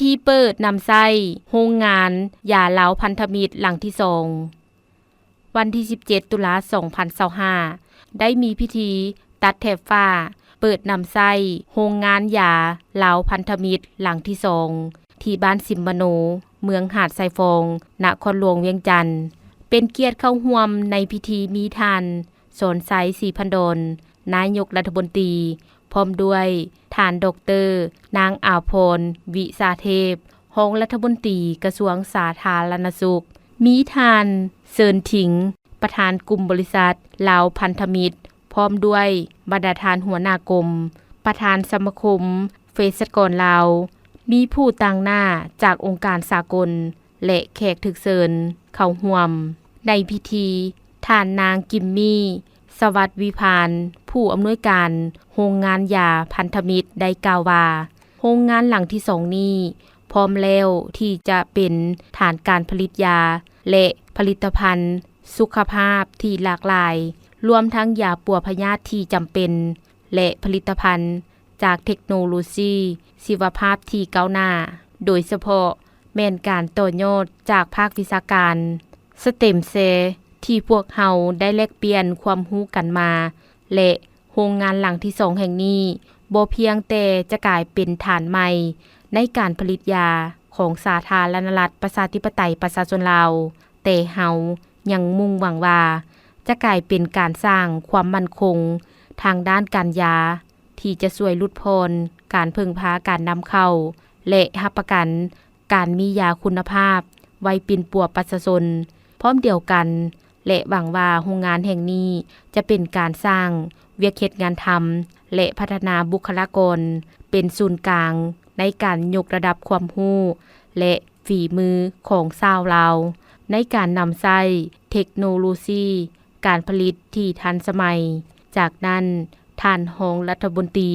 ທີ່ເປີດນຳໃຊ້ໂຮງງານຢາລາວພັນທະມິດຫຼັງທີສອງ. ວັນທີສິບເຈັດ ຕຸລາ ສອງພັນຊາວຫ້າ ໄດ້ມີພິທີຕັດແຖບຝາເປີດນຳໃຊ້ໂຮງງານຢາລາວພັນທະມິດຫຼັງທີສອງ ທີ່ບ້ານຊິມມະໂນ ເມືອງຫາດຊາຍຟອງ ນະຄອນຫຼວງວຽງຈັນ. ເປັນກຽດເຂົ້າຮ່ວມໃນພິທີມີທ່ານ ສອນໄຊ ສີພັນດອນ ນາຍົກລັດຖະມົນຕີ ພ້ອມດ້ວຍທ່ານ ດອກເຕີ ນາງ ອາພອນ ວິສາເທບ ຮອງລັດຖະມົນຕີກະຊວງສາທາລະນະສຸກ, ມີທ່ານ ເຊີນ ທິງ ປະທານກຸ່ມບໍລິສັດລາວພັນທະມິດ ພ້ອມດ້ວຍບັນດາທ່ານຫົວໜ້າກົມ, ປະທານສະມາຄົມເພສັດກອນລາວ, ມີຜູ້ຕາງໜ້າຈາກອົງການສາກົນ ແລະ ແຂກຖືກເຊີນເຂົ້າຮ່ວມ. ໃນພິທີ, ທ່ານນາງ ກິມມີ ສະຫວັດວິພານ ຜູ້ອຳນວຍການໂຮງງານຢາພັນທະມິດ ໄດ້ກ່າວວ່າ, ໂຮງງານຫຼັງທີສອງນີ້ ພ້ອມແລ້ວທີ່ຈະເປັນຖານການຜະລິດຢາ ແລະ ຜະລິດຕະພັນສຸຂະພາບທີ່ຫຼາກຫຼາຍ, ລວມທັງຢາປົວພະຍາດທີ່ຈຳເປັນ ແລະ ຜະລິດຕະພັນຈາກເທັກໂນໂລຊີຊີວະພາບທີ່ກ້າວໜ້າ, ໂດຍສະເພາະແມ່ນການຕໍ່ຍອດຈາກພາກວິຊາການສະເຕັມເຊ ທີ່ພວກເຮົາໄດ້ແລກປ່ຽນຄວາມຮູ້ກັນມາ ແລະ ໂຮງງານຫຼັງທີສອງແຫ່ງນີ້ ບໍ່ພຽງແຕ່ຈະກາຍເປັນຖານໃໝ່ໃນການຜະລິດຢາຂອງສາທາລະນະລັດ ປະຊາທິປະໄຕ ປະຊາຊົນລາວ, ແຕ່ເຮົາຍັງມຸ່ງຫວັງວ່າ ຈະກາຍເປັນການສ້າງຄວາມໝັ້ນຄົງທາງດ້ານການຢາ ທີ່ຈະຊ່ວຍຫຼຸດຜ່ອນການເພິ່ງພາການນຳເຂົ້າ ແລະ ຮັບປະກັນການມີຢາຄຸນນະພາບໄວ້ປິ່ນປົວປະຊາຊົນ. ພ້ອມດຽວກັນ ແລະ ຫວັງວ່າໂຮງງານແຫ່ງນີ້ຈະເປັນການສ້າງວຽກເຮັດງານທຳ ແລະ ພັດທະນາບຸກຄະລາກອນເປັນສູນກາງໃນການຍົກລະດັບຄວາມຮູ້ ແລະ ຝີມືຂອງຊາວລາວ ໃນການນຳໃຊ້ເທັກໂນໂລຊີການຜະລິດທີ່ທັນສະໄໝ. ຈາກນັ້ນ, ທ່ານຮອງລັດຖະມົນຕີ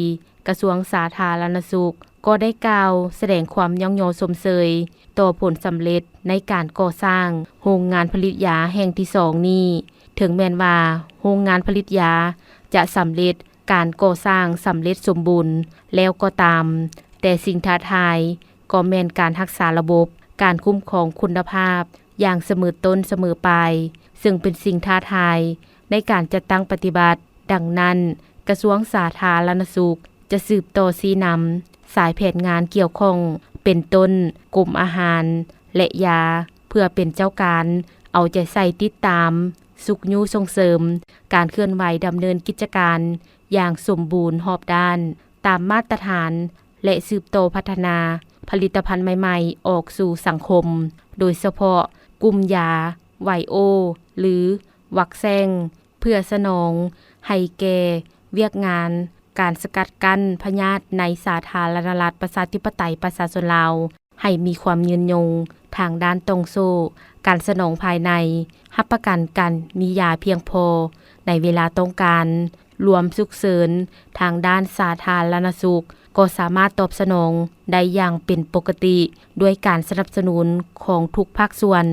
ກະຊວງສາທາລະນະສຸກ ກໍໄດ້ກ່າວສະແດງຄວາມຍ້ອງຍໍຊົມເຊີຍຕໍ່ຜົນສຳເລັດໃນການກໍ່ສ້າງໂຮງງານຜະລິດຢາແຫ່ງທີສອງນີ້. ເຖິງແມ່ນວ່າໂຮງງານຜະລິດຢາຈະສຳເລັດ ການກໍ່ສ້າງສຳເລັດສົມບູນແລ້ວກໍຕາມ, ແຕ່ສິ່ງທ້າທາຍກໍແມ່ນການຮັກສາລະບົບການຄຸ້ມຄອງຄຸນນະພາບຢ່າງສະເໝີຕົ້ນສະເໝີປາຍ, ເຊິ່ງເປັນສິ່ງທ້າທາຍໃນການຈັດຕັ້ງປະຕິບັດ. ດັ່ງນັ້ນ, ກະຊວງສາທາລະນະສຸກຈະສືບຕໍ່ຊີ້ນຳສາຍແຜນງານກ່ຽວຂ້ອງ ເປັນຕົ້ນ ກົມອາຫານ ແລະ ຢາ ເພື່ອເປັນເຈົ້າການເອົາໃຈໃສ່ຕິດຕາມ, ຊຸກຍູ້ສົ່ງເສີມການເຄື່ອນໄຫວດຳເນີນກິດຈະການຢ່າງສົມບູນຮອບດ້ານ ຕາມມາດຕະຖານ ແລະ ສືບຕໍ່ພັດທະນາຜະລິດຕະພັນໃໝ່ໆອອກສູ່ສັງຄົມ, ໂດຍສະເພາະກຸ່ມຢາໄວໂອ ຫຼື ວັກແຊງ ເພື່ອສະໜອງໃຫ້ແກ່ວຽກງານການສະກັດກັ້ນພະຍາດໃນສາທາລະນະລັດ ປະຊາທິປະໄຕ ປະຊາຊົນລາວ ໃຫ້ມີຄວາມຍືນຍົງທາງດ້ານຕ່ອງໂສ້ການສະໜອງພາຍໃນ, ຮັບປະກັນການມີຢາພຽງພໍໃນເວລາຕ້ອງການ, ລວມສຸກເສີນທາງດ້ານສາທາລະນະສຸກ ກໍສາມາດຕອບສະໜອງໄດ້ຢ່າງເປັນປົກກະຕິ ດ້ວຍການສະໜັບສະໜູນຂອງທຸກພາກສ່ວນ.